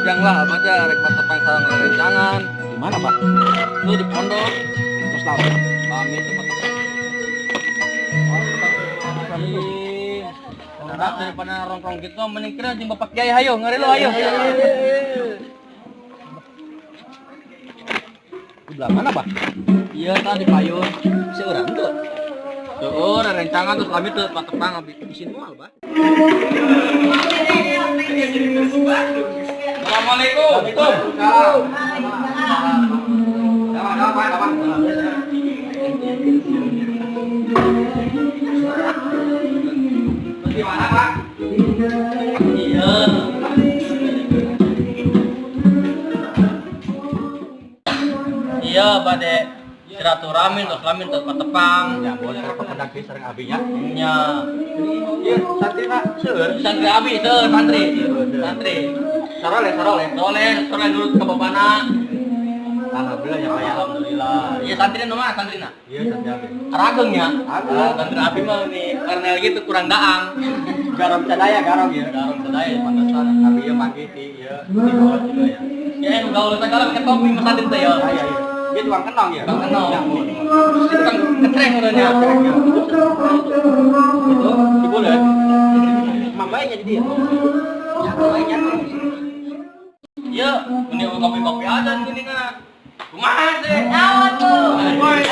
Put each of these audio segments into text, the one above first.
Ujang lah, abah teh rek patepang sareng rerencangan. Di mana, Pak? Tuh di pondok. Terus lama. Pamit tempat-tempat. Nah, daripada nongkrong gitu, mending kira jeung Bapak Kiai hayo, ngari lo hayo. Di belah mana, Pak? Iya, tadi payun. Seorang tuh. Tuh, rerencangan terus kami tuh patepang abi. Di sini moal, Pak. Assalamualaikum. Waalaikumsalam. Dapat, dapat, dapat. Di mana, Pak? Iya. Iya, bade silaturahmi terus kami terus patepang. Ya, boleh pependak di sareng abinya. Nya. Iya, santri Pak. Seueur. Santri abi teu santri. Santri. Saroleh, saroleh. Soleh, soleh dulu ke bapana. Alhamdulillah ya, Pak ya. Alhamdulillah. Iya santri nu mah santrina. Iya, santri abi. Arageng ya. Ageng. Ah, santri abi mah nih kernel gitu kurang daang. Garam sadaya, garam ya. Garam sadaya pantesan. Abi ya manggih di ieu di bawah juga ya. Ya nu gaul segala pakai topi mah santri teh ya. Ah, iya, iya. Dia tukang kenong ya? Tukang kenong. Ya, mun. Itu tukang ketreng urangnya. Itu si bulan. Mambaynya jadi ya. Ya, mambaynya. Iya, ini kopi-kopi aja gini kan. Kumaha sih? Nyawa tuh. Woi,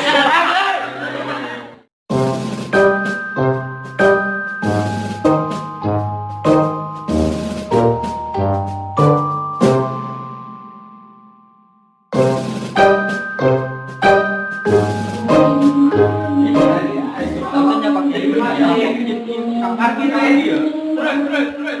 Terus, terus, terus.